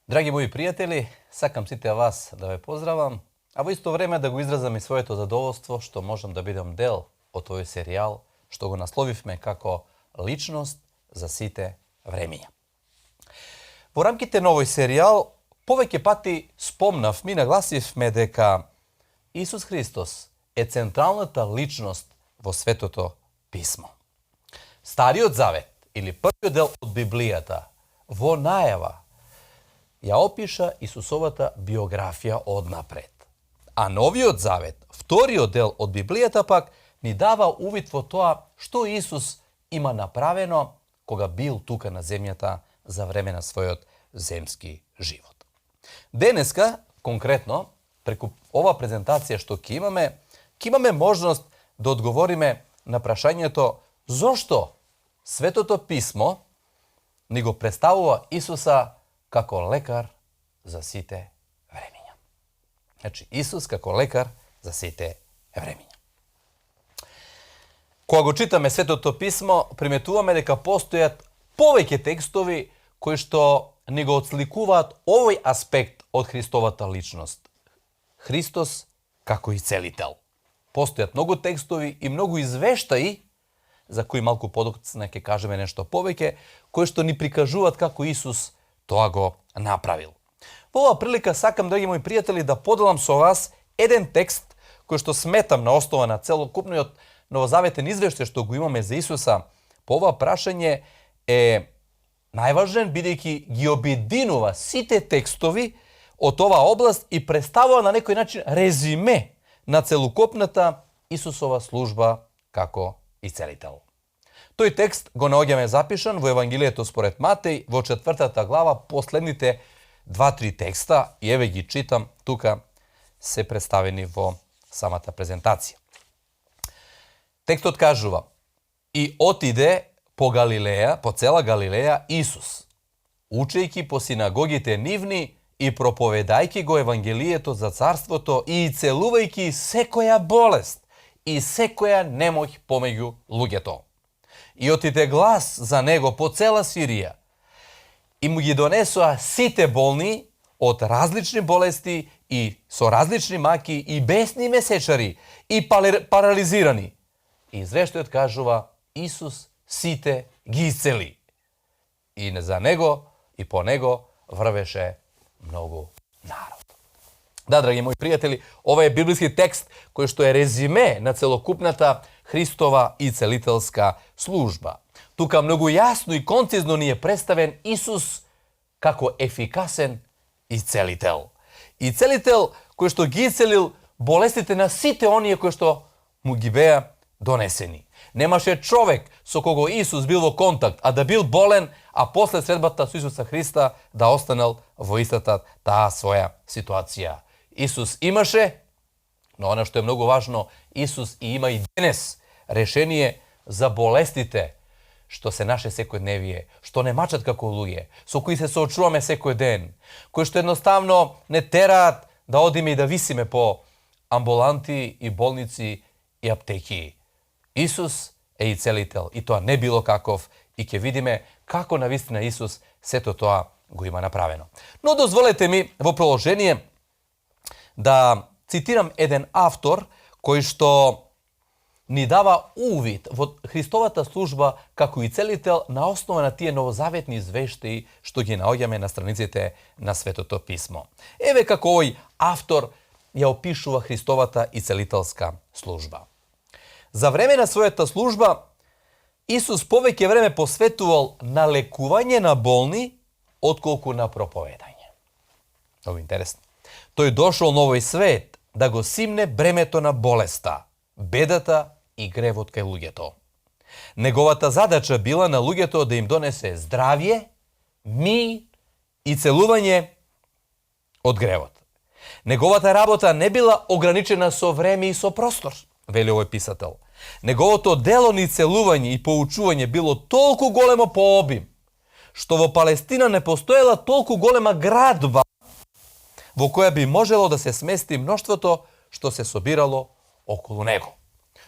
Драги мои пријатели, сакам сите вас да ве поздравам, а во исто време да го изразам и своето задоволство што можам да бидам дел од овој серијал, што го насловивме како личност за сите времиња. Во рамките на овој серијал, повеќе пати спомнавме и нагласивме дека Исус Христос е централната личност во Светото Писмо. Стариот Завет, или првиот дел од Библијата, во најава, ја опиша Исусовата биографија однапред. А Новиот Завет, вториот дел од Библијата пак, ни дава увид во тоа што Исус има направено кога бил тука на земјата за време на својот земски живот. Денеска, конкретно, преку ова презентација што ќе имаме можност да одговориме на прашањето зошто Светото Писмо ни го представува Исуса како лекар за сите времиња. Значи, Исус како лекар за сите времиња. Кога го читаме Светото Писмо, приметуваме дека постојат повеќе текстови кои што ни го отсликуваат овој аспект од Христовата личност. Христос како и целител. Постојат многу текстови и многу извештаи, за кои малку подоцна ќе кажеме нешто повеќе, кои што ни прикажуваат како Исус тоа го направил. Во оваа прилика сакам, драги мои пријатели, да поделам со вас еден текст кој што сметам на основа на целокупниот новозаветен извештај што го имаме за Исуса по ова прашање е најважен, бидејќи ги обединува сите текстови од оваа област и представува на некој начин резиме на целокупната Исусова служба како и целител. Тој текст го наоѓаме запишан во Евангелието според Матеј во 4 глава, последните 2-3 текста, и еве ги читам, тука се представени во самата презентација. Текстот кажува: и отиде по Галилеја, по цела Галилеја Исус, учејќи по синагогите нивни и проповедајќи го Евангелието за царството и целувајќи секоја болест и секоја немоќ помеѓу луѓето. И отиде глас за него по цела Сирија. И му ги донесоа сите болни од различни болести и со различни маки и бесни месечари и парализирани. И извештајот кажува: Исус сите ги исцели. И за него и по него врвеше многу народ. Да, драги мои пријатели, ова е библиски текст кој што е резиме на целокупната Христова и целителска служба. Тука многу јасно и концизно ни е представен Исус како ефикасен и целител. И целител кој што ги исцелил болестите на сите оние кои што му ги беа донесени. Немаше човек со кого Исус бил во контакт, а да бил болен, а после средбата со Исуса Христа да останал во истата таа своја ситуација. Исус имаше, но она што е многу важно, Исус и има и денес решение за болестите што се наше секојдневие, што не мачат како луѓе, со кои се соочуваме секој ден, кои што едноставно не тераат да одиме и да висиме по амбуланти и болници и аптеки. Исус е и целител, и тоа не било каков, и ќе видиме како навистина Исус сето тоа го има направено. Но дозволете ми во продолжение да цитирам еден автор кој што ни дава увид во Христовата служба како и целител на основа на тие новозаветни извештаи што ги наоѓаме на страниците на Светото Писмо. Еве како овој автор ја опишува Христовата и целителска служба. За време на својата служба Исус повеќе време посветувал на лекување на болни отколку на проповедање. Много интересно. Тој дошол на овој свет да го симне бремето на болеста, бедата и гревот кај луѓето. Неговата задача била на луѓето да им донесе здравје, мир и целување од гревот. Неговата работа не била ограничена со време и со простор, вели овој писател. Неговото дело ни целување и поучување било толку големо по обим, што во Палестина не постоела толку голема градба во која би можело да се смести мноштвото што се собирало околу него.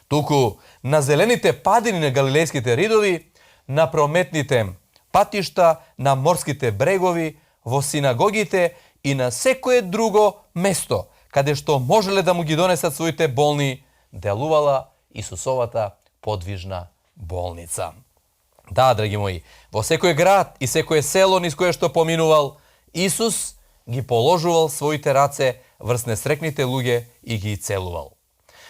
Туку на зелените падини на галилејските ридови, на прометните патишта, на морските брегови, во синагогите и на секое друго место, каде што можеле да му ги донесат своите болни, делувала Исусовата подвижна болница. Да, драги мои, во секој град и секое село низ кое што поминувал, Исус ги положувал своите раце врз несрекните луѓе и ги целувал.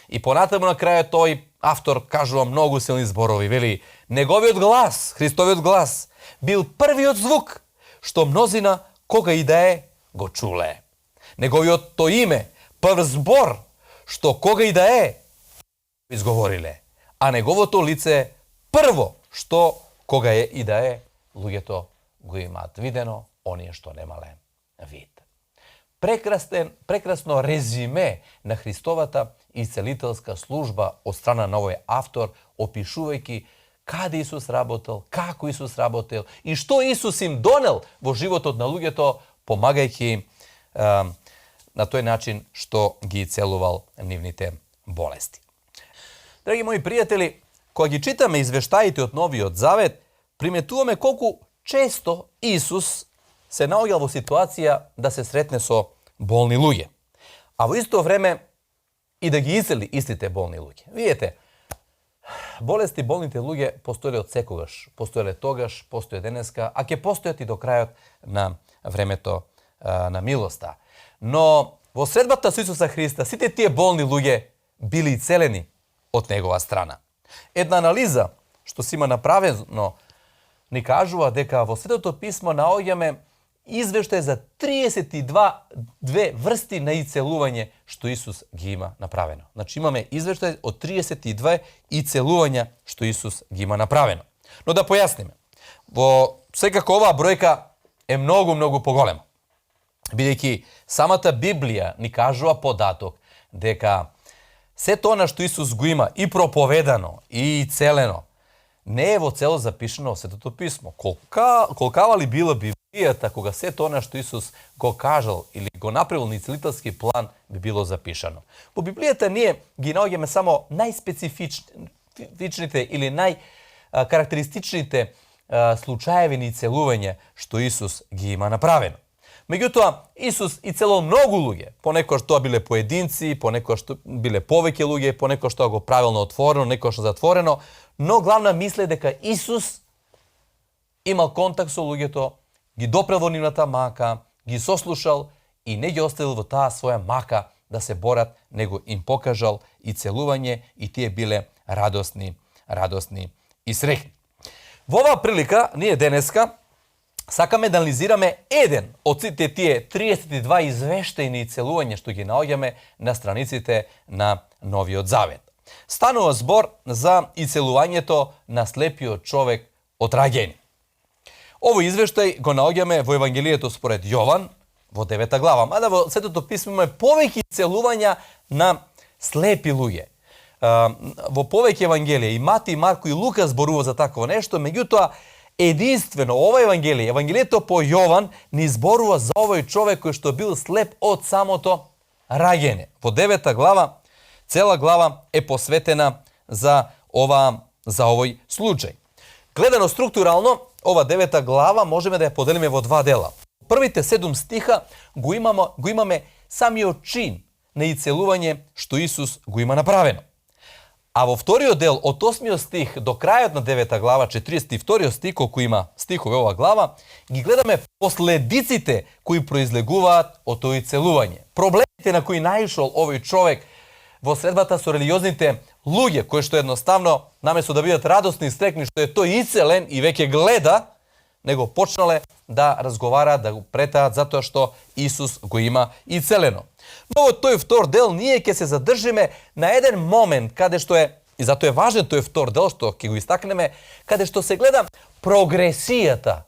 И понатаму на крајот тој автор кажува многу силни зборови, вели: неговиот глас, Христовиот глас, бил првиот звук што мнозина кога и да е го чуле. Неговиот то име, прв збор што кога и да е изговориле, а неговото лице прво што кога е и да е луѓето го имаат видено, оние што немале вид. Прекрасно резиме на Христовата исцелителска служба од страна на овој автор, опишувајќи каде Исус работел, како Исус работел и што Исус им донел во животот на луѓето, помагајќи на тој начин што ги целувал нивните болести. Драги мои пријатели, кога ги читаме извештаите од Новиот Завет, приметуваме колку често Исус се наоѓал во ситуација да се сретне со болни луѓе, а во исто време и да ги исцели истите болни луѓе. Видете, болести болните луѓе постоеле од секогаш, постоеле тогаш, постојат денеска, а ќе постојат и до крајот на времето на милоста. Но во средбата со Исуса Христа сите тие болни луѓе били ицелени од негова страна. Една анализа што си има направено ни кажува дека во Светото писмо наоѓаме извештај за 32 врсти на ицелување што Исус ги има направено. Значи имаме извештај од 32 ицелувања што Исус ги има направено. Но да појасниме. Во секако оваа бројка е многу поголема. Бидејќи самата Библија ни кажува податок дека сето она што Исус го има и проповедано и целено не е во цело запишано во Светото писмо. Колкава ли била Библијата кога сето она што Исус го кажал или го направил на ицелителски план би било запишано. Во Библијата ние ги наоѓаме само најспецифичните или најкарактеристичните случаеви на ицелување што Исус ги има направено. Меѓутоа, Исус и цело многу луѓе, понекогаш тоа биле поединци, понекогаш биле повеќе луѓе, понекогаш тоа го правил на отворено, некогаш затворено, но главна мисла е дека Исус имал контакт со луѓето, ги допрел во нивната мака, ги сослушал и не ги оставил во таа своја мака да се борат, него им покажал и целување и тие биле радосни и среќни. Во оваа прилика, ние денеска сакаме да анализираме еден од сите тие 32 извештајни целувања што ги наоѓаме на страниците на Новиот Завет. Станува збор за ицелувањето на слепиот човек од раѓање. Овој извештај го наоѓаме во Евангелието според Јован во 9 глава, мада во Светото писмо има повеќе ицелувања на слепи луѓе. Во повеќе евангелија и Мати, Марко и Лука зборува за такво нешто, меѓутоа единствено ова Евангелие, Евангелието по Јован, ни зборува за овој човек кој што бил слеп од самото раѓање. Во 9 глава, цела глава е посветена за овој случај. Гледано структурално, ова 9 глава можеме да ја поделиме во два дела. Првите 7 стиха го имаме самиот чин на ицелување што Исус го има направено. А во вториот дел, од 8 стих до крајот на 9 глава, 42 стих, колку има стихове ова глава, ги гледаме последиците кои произлегуваат од тој ицелување. Проблемите на кои наишол овој човек во средбата со религиозните луѓе, кои што едноставно, наместо да бидат радосни и стрекни што е тој ицелен и веќе гледа, него почнале да разговараат, да го претаат затоа што Исус го има ицелено. Но во тој втор дел ние ќе се задржиме на еден момент каде што е, и затоа е важен тој втор дел што ќе го истакнеме, каде што се гледа прогресијата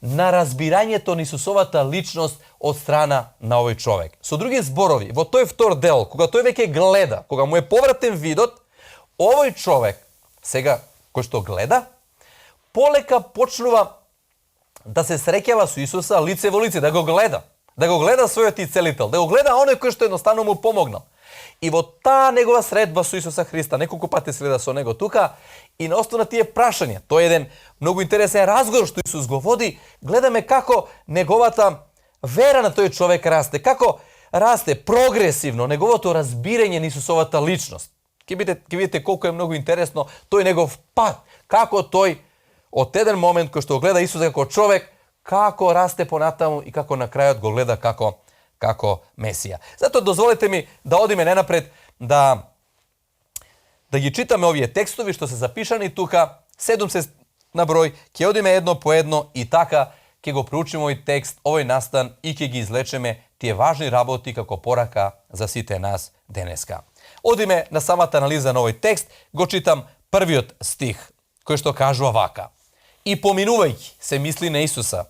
на разбирањето на Исусовата личност од страна на овој човек. Со други зборови, во тој втор дел, кога тој веќе гледа, кога му е повратен видот, овој човек, сега кој што гледа, полека почнува да се среќава со Исуса лице во лице, да го гледа својот ицелител, да го гледа оној кој што едноставно му помогнал. И во таа негова средба со Исуса Христа, неколку пати следа со него тука, и на основа на тие прашања, тој е еден многу интересен разговор што Исус го води, гледаме како неговата вера на тој човек расте, како расте прогресивно неговото разбирање на Исусовата личност. Ќе видите колку е многу интересно тој негов пат, како тој од еден момент кој што го гледа Исуса како човек, како расте понатаму и како на крајот го гледа како Месија. Затоа дозволете ми да одиме ненапред, да ги читаме овие текстови што се запишани тука, 7 се на број, ќе одиме едно по едно и така ќе го проучиме овој текст, овој настан и ќе ги излечеме тие важни работи како порака за сите нас денеска. Одиме на самата анализа на овој текст, го читам првиот стих, кој што кажува вака. И поминувајќи се мисли на Исуса,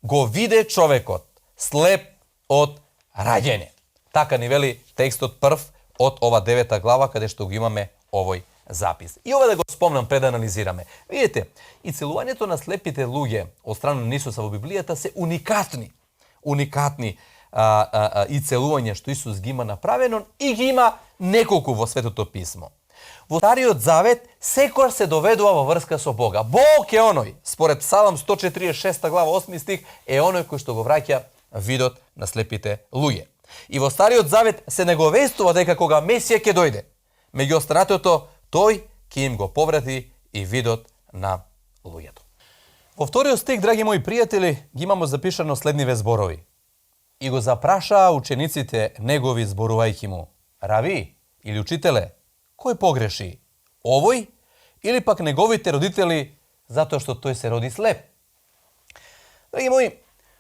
го виде човекот слеп од раѓење. Така ни вели текстот прв од ова 9 глава, каде што го имаме овој запис. И ова да го спомнам пред да анализираме. Видите, и целувањето на слепите луѓе од страна на Исуса во Библијата се уникатни. Уникатни и целувања што Исус ги има направено и ги има неколку во Светото писмо. Во Стариот Завет секојаш се доведува во врска со Бога. Бог е оној, според Псалам 146 глава 8 стих, е оној кој што го враќа видот на слепите луѓе. И во Стариот Завет се неговестува дека кога Месија ќе дојде, меѓу останатото тој ќе им го поврати и видот на луѓето. Во вториот стих, драги мои пријатели, ги имамо запишано следниве зборови. И го запрашаа учениците негови зборувајќи му: Рави или учителе, кој погреши? Овој или пак неговите родители затоа што тој се роди слеп? Драги мои,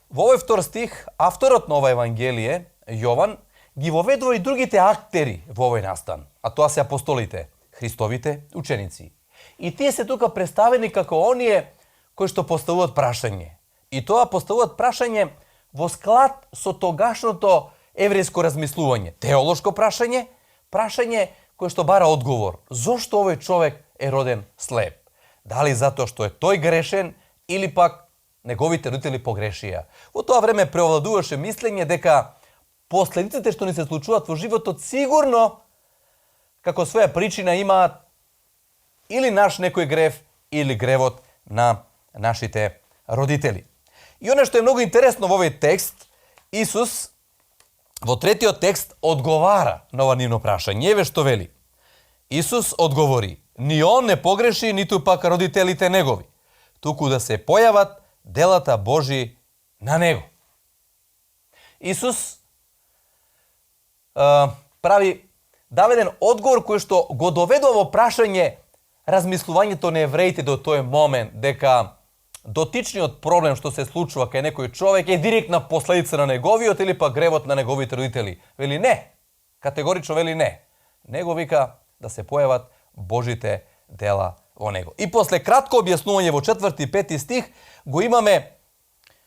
во овој втор стих, авторот на ова Евангелие, Јован, ги воведува и другите актери во овој настан, а тоа се апостолите, Христовите ученици. И тие се тука представени како оние кои што поставуваат прашање. И тоа поставуваат прашање во склад со тогашното еврејско размислување. Теолошко прашање, прашање кое што бара одговор. Зошто овој човек е роден слеп? Дали затоа што е тој грешен или пак неговите родители погрешија? Во тоа време преовладуваше мислење дека последиците што ни се случуваат во животот сигурно како своја причина имаат или наш некој грев или гревот на нашите родители. И оно што е многу интересно во овој текст, Исус во третиот текст одговара на ова нивно прашање. Еве што вели. Исус одговори: ни он не погреши, ниту пак родителите негови, туку да се појават делата Божи на него. Исус дава еден одговор кој што го доведува во прашање размислувањето на евреите до тој момент дека дотичниот проблем што се случува кај некој човек е директна последица на неговиот или пак гревот на неговите родители. Вели не. Категорично вели не. Него вика да се појават Божите дела во него. И после кратко објаснување во 4 и 5 стих го имаме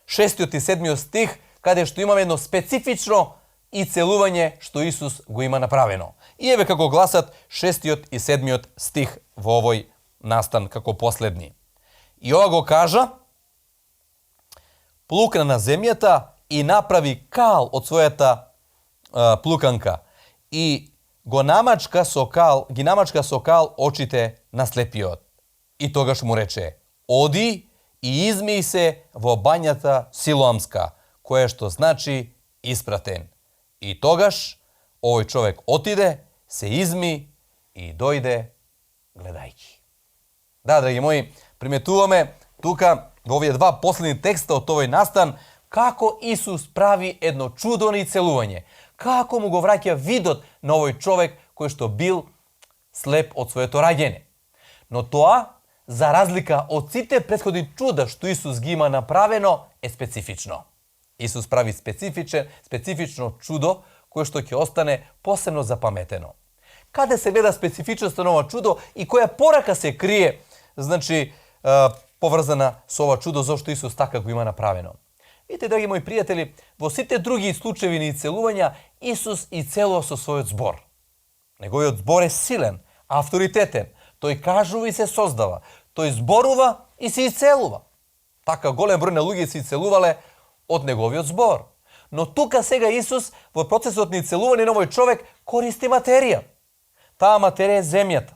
6 и 7 стих каде што имаме едно специфично и целување што Исус го има направено. И еве како гласат 6 и 7 стих во овој настан како последни. И ова го кажа: плукна на земјата и направи кал од својата плуканка и ги намачка со кал очите на слепиот. И тогаш му рече: оди и измиј се во бањата Силоамска, кое што значи испратен. И тогаш овој човек отиде, се изми и дојде гледајќи. Да, драги мои, приметуваме тука во овие два последни текста од овој настан како Исус прави едно чудо и целување. Како му го враќа видот на овој човек кој што бил слеп од своето раѓење. Но тоа, за разлика од сите претходни чуда што Исус ги има направено, е специфично. Исус прави специфично чудо кое што ќе остане посебно запаметено. Каде се гледа специфичноста на ова чудо и која порака се крие, поврзана со ова чудо, зашто Исус така го има направено. Видите, драги мои пријатели, во сите други случаи и целувања, Исус и целува со својот збор. Неговиот збор е силен, авторитетен. Тој кажува и се создава. Тој зборува и се исцелува. Така голем број на луѓе се исцелувале од неговиот збор. Но тука сега Исус во процесот на ицелување на овој човек користи материја. Таа материја е земјата.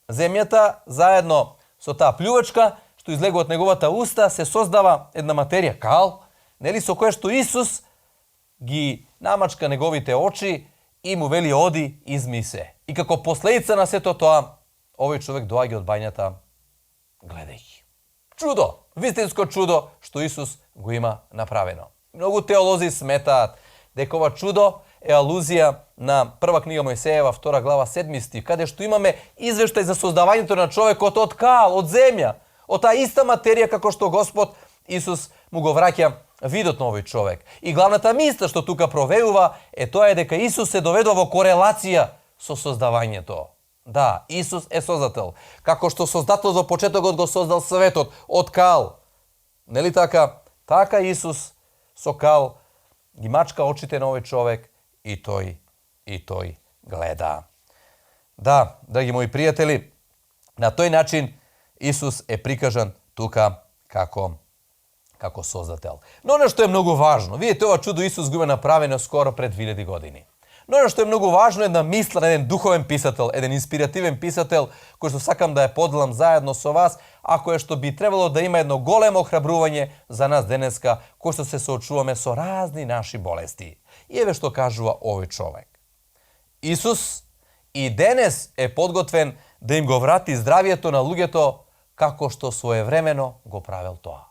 Земјата заедно со таа плювачка што излегува од неговата уста се создава една материја, кал, нели, со која што Исус ги намачка неговите очи и му вели оди, изми се. И како последица на сето тоа, овој човек доаѓа од бањата гледајќи. Чудо, вистинско чудо што Исус го има направено. Многу теолози сметаат дека ова чудо е алузија на прва книга Мојсеева, 2 глава, 7 стих, каде што имаме извештај за создавањето на човекот од кал, од земја, од таа иста материја како што Господ Исус му го враќа видот на овој човек. И главната мисла што тука провеува е тоа е дека Исус се доведува во корелација со создавањето. Да, Исус е создател. Како што создател во почетокот го создал светот од кал. Нели така? Така Исус со кал ги мачка очите на овој човек и тој гледа. Да, драги мои пријатели, на тој начин Исус е прикажан тука како создател. Но она што е многу важно, видите, ова чудо Исус го има направено скоро пред 2000 години. Но ono što je mnogo važno je jedna misla na jedan duhoven pisatelj, jedan inspirativen pisatelj koji što sakam da je podelam zajedno sa vas, a koje što bi trebalo da ima jedno golemo ohrabruvanje za nas deneska, koje što se sočuvame so razni naši bolesti. I evo što kažuva ovaj čovek. Isus i denes je podgotven da im go vrati zdravjeto na lugjeto kako što svojevremeno go pravil toa.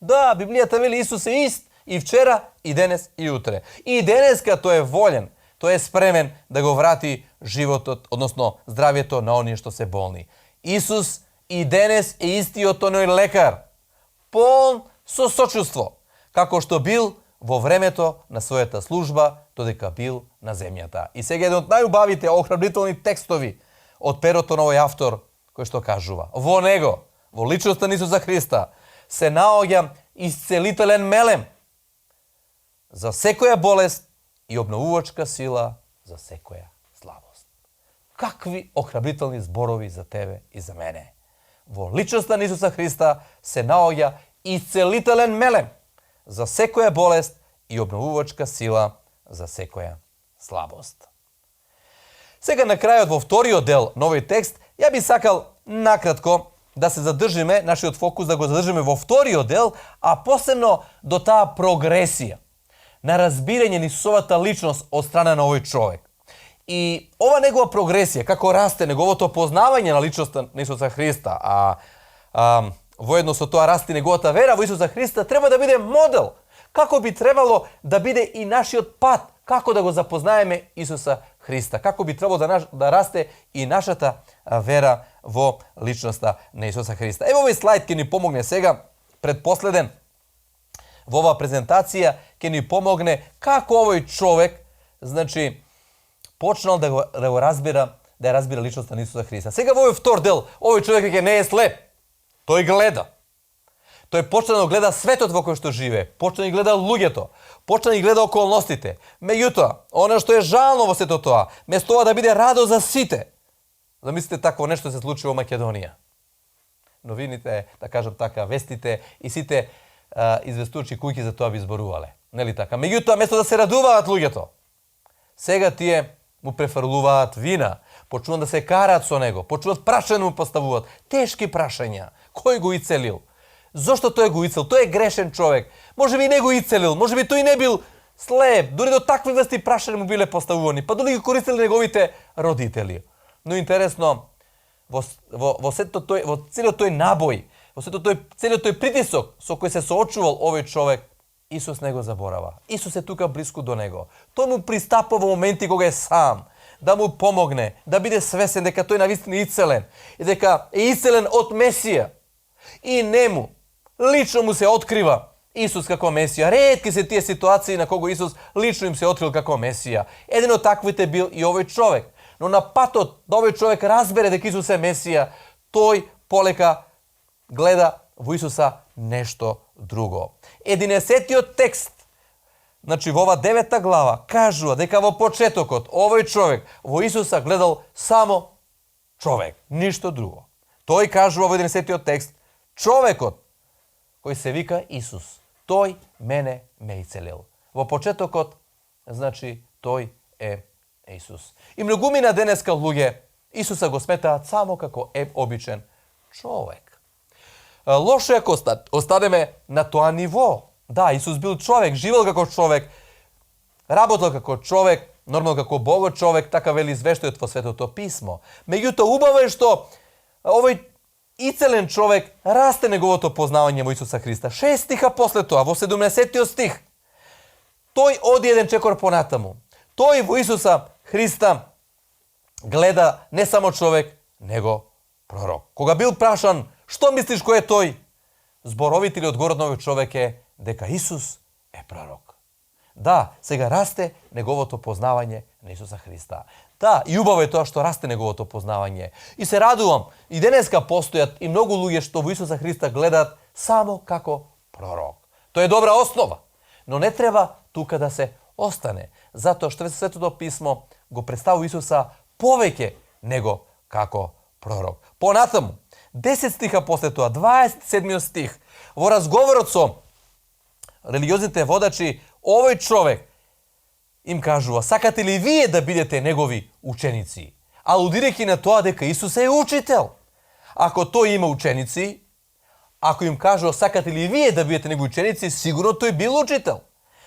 Da, Biblията veli Isus je ist i včera, i denes, i jutre. I deneska to je voljen, to je spremen da go vrati životot, odnosno zdravjeto na oni što se bolni. Isus i denes je istiot onoj lekar, poln со сочувство, како што бил во времето на својата служба, додека бил на земјата. И сега еден од најубавите охрабрителни текстови од перото на овој автор, кој што кажува: во него, во личноста на Исуса Христа, се наоѓа исцелителен мелем за секоја болест и обновувачка сила за секоја слабост. Какви охрабрителни зборови за тебе и за мене. Во личноста на Исуса Христа се наоѓа исцелителен мелем за секоја болест и обновувачка сила за секоја слабост. Сега на крајот во вториот дел на овој текст, ја би сакал накратко да се задржиме, нашиот фокус да го задржиме во вториот дел, а посебно до таа прогресија на разбирање на Исусовата личност од страна на овој човек. И ова негова прогресија, како расте неговото познавање на личноста на Исуса Христа, воедно со тоа расте неговата вера во Исуса Христа, треба да биде модел. Како би требало да биде и нашиот пат, како да го запознаеме Исуса Христа, како би требало да расте и нашата вера во личноста на Исуса Христа. Ево овој слайд ќе ни помогне сега, предпоследен, во оваа презентација, ќе ни помогне како овој човек, значи, почнал да го разбира, да ја разбира личноста на Исуса Христа. Сега во овој втор дел, овој човек веќе не е слеп. Тој гледа. Тој почна да гледа светот во кој што живее, почна да гледа луѓето, почна да гледа околностите. Меѓутоа, она што е жално во сето тоа, место тоа да биде радост за сите. Замислите, такво нешто се случи во Македонија. Новините, да кажам така, вестите и сите известувачи куќи за тоа би зборувале. Нели така? Меѓутоа, место да се радуваат луѓето, сега тие му префрлуваат вина, почнуваат да се караат со него, почнуваат прашања му поставуваат, тешки прашања. Кој го ицелил? Зошто тој го ицелил? Тој е грешен човек. Може би не го ицелил, може би тој не бил слеп. Дури до такви врсти прашања му биле поставувани, па дури ги користеле неговите родители. Но интересно, во целиот тој набој, во целиот тој притисок со кој се соочувал овој човек, Исус не го заборава. Исус е тука близко до него. Тој му пристапува во моменти кога е сам, да му помогне, да биде свесен дека тој навистина ицелен и дека е ицелен од Месија. И нему лично му се открива Исус како Месија. Ретки се тие ситуации на кого Исус лично им се открил како Месија. Еден од таквите бил и овој човек. Но на патот да овој човек разбере дека Исус е Месија, тој полека гледа во Исуса нешто друго. 11-тиот текст, значи во ова 9 глава, кажува дека во почетокот овој човек во Исуса гледал само човек, ништо друго. Тој кажува во 11-тиот текст, човекот кој се вика Исус, Тој мене ме ицелил. Во почетокот, значи, тој е Исус. И многумина денеска луѓе Исуса го сметаат само како обичен човек. Лошо е ако останеме на тоа ниво. Да, Исус бил човек, живел како човек, работел како човек, нормално како Бог човек, така вели извештајот во Светото писмо. Меѓутоа, убаво е што овој ицелен човек расте неговото познавање во Исуса Христа. 6 стиха после тоа, во 17 стих, тој оди еден чекор понатаму. Тој во Исуса Христа гледа не само човек, него пророк. Кога бил прашан, што мислиш кој е тој? Зборовите или одговорот на овој човек е дека Исус е пророк. Да, сега расте неговото познавање на Исуса Христа. Да, и убаво е тоа што расте неговото познавање. И се радувам, и денеска постојат и многу луѓе што во Исуса Христа гледаат само како пророк. Тоа е добра основа, но не треба тука да се остане, затоа што Светото писмо го представува Исуса повеќе него како пророк. Понатаму, 10 стиха после тоа, 27 стих, во разговорот со религиозните водачи, овој човек им кажува, сакате ли вие да бидете негови ученици? Алудирајќи на тоа дека Исус е учител. Ако тој има ученици, ако им кажува, сакате ли вие да бидете негови ученици, сигурно тој бил учител.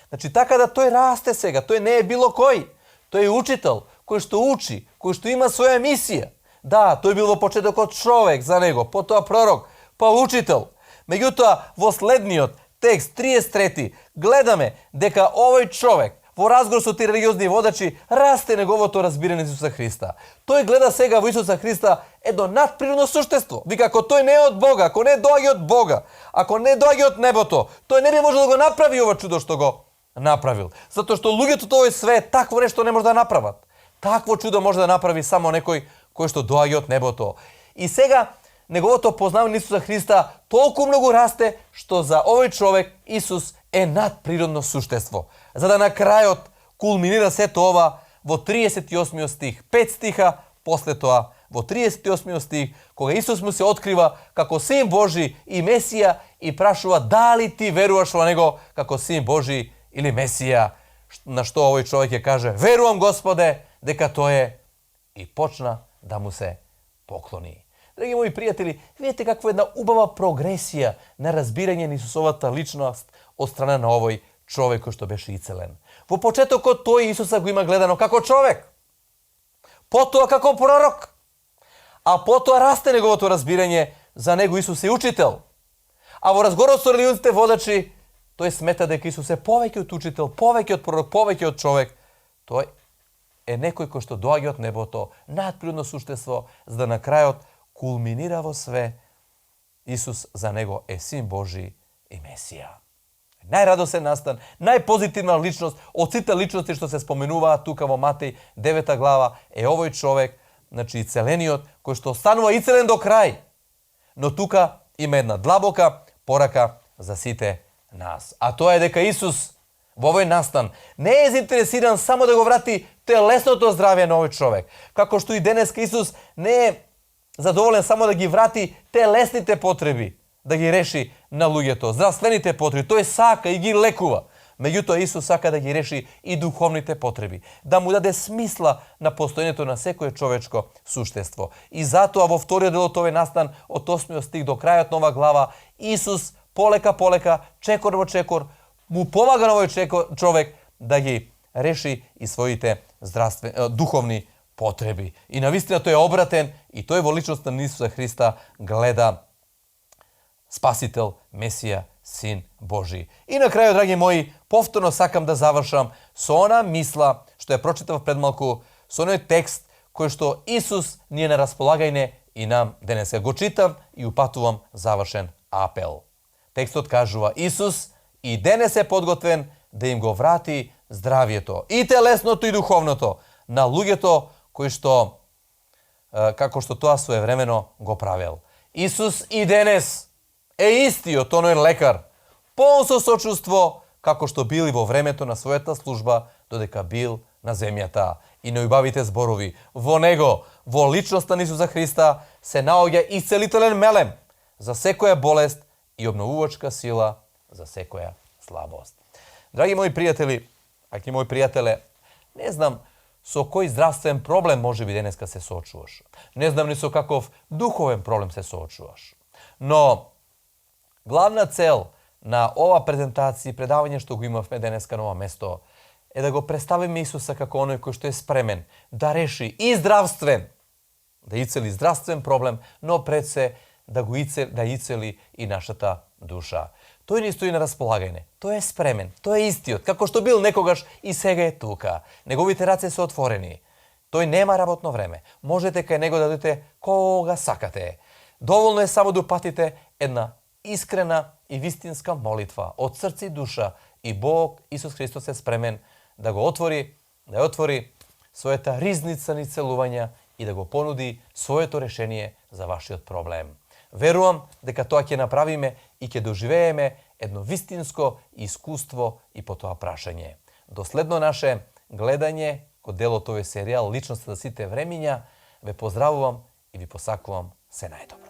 Значи, така да тој расте сега, тој не е било кој. Тој е учител, кој што учи, кој што има своја мисија. Да, тој бил во почетокот човек за него, потоа пророк, па учител. Меѓутоа, во следниот текст, 33, гледаме дека овој човек во разговор со тие религиозни водачи расте неговото разбирање за Исуса Христа. Тој гледа сега во Исуса Христа едно надприродно суштество. Вика, ако тој не е од Бога, ако не доаѓа од Бога, ако не доаѓа од небото, тој не би можел да го направи ова чудо што го направил. Затоа што луѓето од овој свет такво нешто не може да направат. Такво чудо може да направи само некој кој што доаѓа од небото. И сега неговото познавање на Исуса Христа толку многу расте што за овој човек Исус е надприродно суштество. За да на крајот кулминира сето ова во 38 стих. 5 стиха после тоа, во 38 стих, кога Исус му се открива како Син Божи и Месија и прашува дали ти веруваш во него како Син Божи или Месија, на што овој човек ќе каже, верувам Господе дека тој е, и почна да му се поклони. Драги мои пријатели, видите каква една убава прогресија на разбирање на Исусовата личност од страна на овој човек кој што беше ицелен. Во почетокот тој Исуса го има гледано како човек, потоа како пророк, а потоа расте неговото разбирање за него Исус е учител. А во разговорот со религиозните водачи, тој смета дека Исус е повеќе од учител, повеќе од пророк, повеќе од човек. Тој е некој кој што доаѓа од небото, надприродно суштество, за да на крајот кулминира во све, Исус за него е Син Божи и Месија. Најрадосен настан, најпозитивна личност од сите личности што се споменуваат тука во Матеј 9 глава е овој човек, значи ицелениот, кој што останува ицелен до крај. Но тука има една длабока порака за сите нас. А тоа е дека Исус во овој настан не е заинтересиран само да го врати телесното здравје на овој човек. Како што и денеска Исус не е задоволен само да ги врати телесните потреби, да ги реши на луѓето, здравствените потреби. Тој сака и ги лекува. Меѓутоа Исус сака да ги реши и духовните потреби, да му даде смисла на постоењето на секое човечко суштество. И затоа во вториот дел од овој настан, од 8 стих до крајот на оваа глава, Исус полека, чекор во чекор, му помага на овој човек да ги реши и своите духовни потреби. И навистина тој е обратен и тој во личноста на Исуса Христа гледа Спасител, Месија, Син Божи. И на крајот, драги мои, повторно сакам да завршам со она мисла што ја прочитав пред малку, со оној текст кој што Исус ни е на располагање и нам денеска. Го читам и упатувам завршен апел. Текстот кажува, Исус и денес е подготвен да им го врати здравието, и телесното и духовното, на луѓето кои што, како што тоа своевремено го правел. Исус и денес е истиот оној лекар, полн со сочувство, како што бил и во времето на својата служба, додека бил на земјата. И најубавите зборови, во него, во личноста на Исуса Христа, се наоѓа исцелителен мелем за секоја болест и обновувачка сила за секоја slabost. Dragi moji prijatelji, aki moji prijatele, ne znam so koji zdravstven problem može biti danas kad se sočuvaš. Ne znam ni so kakov duhoven problem se sočuvaš. No, glavna cel na ova prezentaciji predavanja što go imavme daneska na ovo mesto je da go predstavim Isusa kako onaj koji što je spremen da reši i zdravstven, da iceli zdravstven problem, no pred se da iceli i naša ta duša. To ne stoji na raspolaganje. To je spremen. To je istiot. Kako što bil nekogaš i sega je tuka. Negovite race su otvoreni. To nema rabotno vreme. Možete kaj nego da date koga sakate. Dovoljno je samo da upatite jedna iskrena i vistinska molitva od srca i duša i Bog, Isus Hristos je spremen da go otvori, da je otvori svoje ta riznica ni celuvanja i da go ponudi svoje to rešenje za vaši problem. Verujem da kad to ake napravime i ke doživejeme jedno vistinsko iskustvo i po to prašanje. Dosledno naše gledanje kod delo tove serijal Ličnost za site vreminja, ve pozdravujem i vi posakujem se najdobro.